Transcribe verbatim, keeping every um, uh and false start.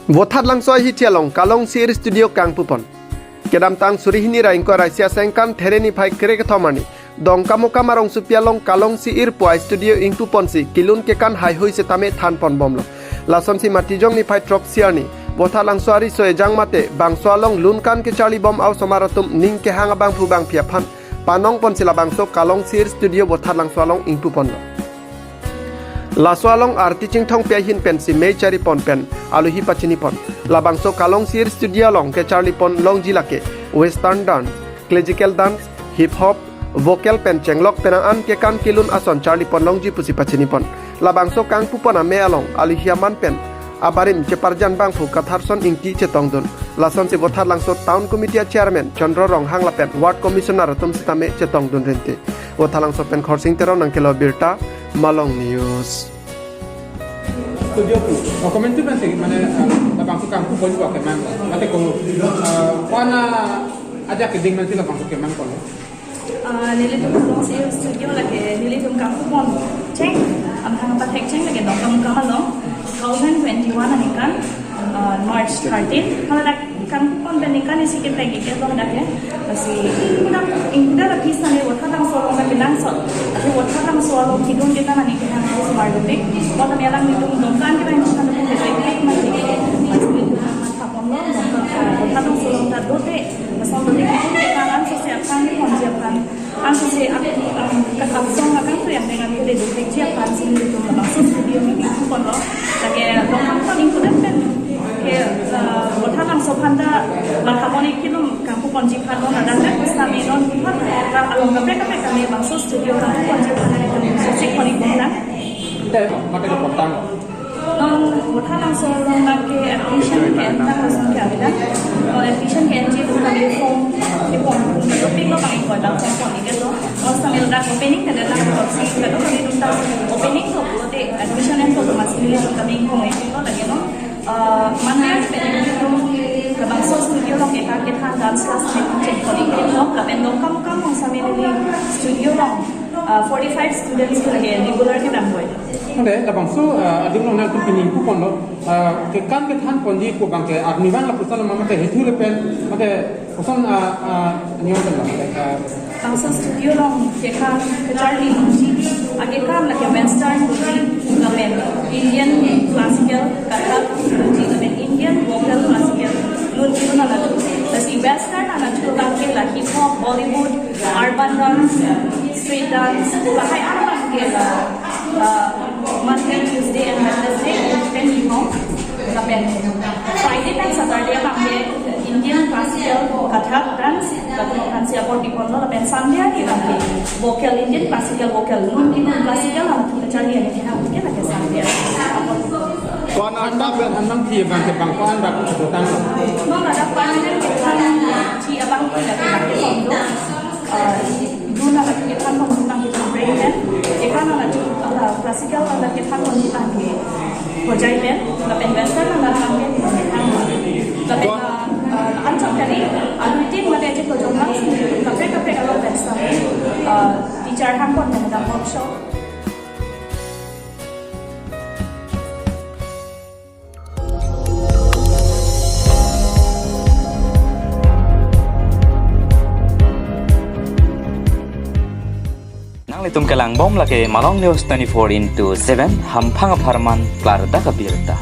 Vothatlangso ahithi along Kalong Si-ir Studio kangpupon. Kedamtang suri hini ra ingkoi ra isi asengkan There niphai krekethom arni Dongkamukam arongsopi along Kalong Si-ir pu a-studio ingpuponsi kelun kekan haihui setame thanponbomlo. Lasonsi Matijong niphai throksi arni Vothatlangso ariso ejang mate bangso along lun kan kecharlibom a-osomar atum ning kehang abangphu bangphi aphan panongponsi labangso Kalong Si-ir Studio Vothatlangso along ingpuponlo. Laso along Arti Chingthongpi ahin pensi mei charipon pen aluhi pachinipon. Labangso Kalong Si-ir Studio along kecharlipon longji lake western dance, classical dance, hip hop, vocal pen chenglok penang an kekan kelun ason charlipon longji pusi pachinipon. Labangso kangpupon amei along aluhi aman pen abarim cheparjan bangphu Katharson Ingti chetongdun. Lasonsi Vothatlangso Town Committee a-chairman Chandra Ronghang lapen ward commissioner atum setame chetongdun rinte. Vothatlangso pen Khorsing Terang nangkelo birta, Malong News. Studio pu, oh, komentu pensi, mane, ah, labangso kangpupon pu keman, mate ko, ah, ko-an ajak keding pensi labangso kemangpon. Ah, nelitum Kalong Si-ir Studio lake nelitum kangpupon cheng, amahang pathek cheng lake Dongkamukam along, two thousand twenty-one aningkan, ah, March thirteen. Hala dak kangpupon pen ningkan isi kepeng iketong dak ya. Lasi ingkuda, ingkuda la pis nane Vothatlangso along dak kenangsot. Lasi Vothatlangso along kidun kita nani kita nang semar dopik. Vot nami alanglitum dongkan kita yang kita dopik kita ikut mati. Lasi kita matha ponlo, dongkan, ah, Vothatlangso along ta dote. Lason dote kidun kita nang sose aphan, ponji aphan. Ansose ak-, um, kathap song akam tu yang dengan kede dupek ji aphan si nelitum labangso studio ni ingpuponlo. Lake Dongkamukam ingkuda pen ke, uh, Vothatlangso aphan ta matha pon ik kelun kangpuponji aphan lo, ladak pen sami non phan ta along kaprek kaprek kami bangso studio kangpuponji aphan nelitum sosik pon ikbomlang. Te, mate ke pontang. Non Vothatlangso along ke admission ke-en tang lason ke avedan. Non admission ke-enji atum kali form kepon, kepon lo bang ingkoi bang form pon iketlo. Non sambil dak opening ke datang, si kadokave atum ta opening to pulote admission en to mas nelitum kami ingkoi iketlo lake non. Eh, mane pen nelitum labangso studio along kekan kethan dance class nelitum cheng pon iketlo. Lapen Dongkamukam along sami neli studio along, eh, forty-five students ke lake regular kedam boi. Mane labangso, ah, adim along nangtum pini ingpuponlo, ah, kekan kethan ponji pu bang ke arnivang lapuson lo mate hethu le pen, mate koson, ah, ah, nion pen lo, ah. Bangso studio along kekan kecharli ponji akekan lake western doji lapen Indian classical, Kathak doji lapen Indian vocal classical, lun kelun anatthu. Lasi western anatthu abang ke la hip hop, Bollywood, urban dance, street dance, lahai an abang ke la, uh, Monday, Tuesday and Wednesday, pen ni hong. Lapen Friday pen Saturday abang ke Indian classical Kathak dance, latum aphansi apor piponlo, lapen Sunday arni abang ke vocal, Indian classical vocal, lun kelun classical anatthu kecharli arni kehang ke lake Sunday. Ko-an an dak pen an nangthi abang ke bang ko-an dak kutang. Non ladak permanent kethanji abang ke lake bang ke kondo. Eh, dun anatthu kethan ponji abang ke break pen, kekan anatthu, ala classical anatthu kethan ponji abang ke hojai pen, lapen western anatthu abang ke kethan pon. Lapen, eh, eh, anchot kali, alutin mate je kojong lang, kaprek kaprek alo pen sami, eh, teacher hangpon pen dam workshop. Nanglitum kelangbom lake Malong News twenty-four into seven, hamphang apharman klardak abirta.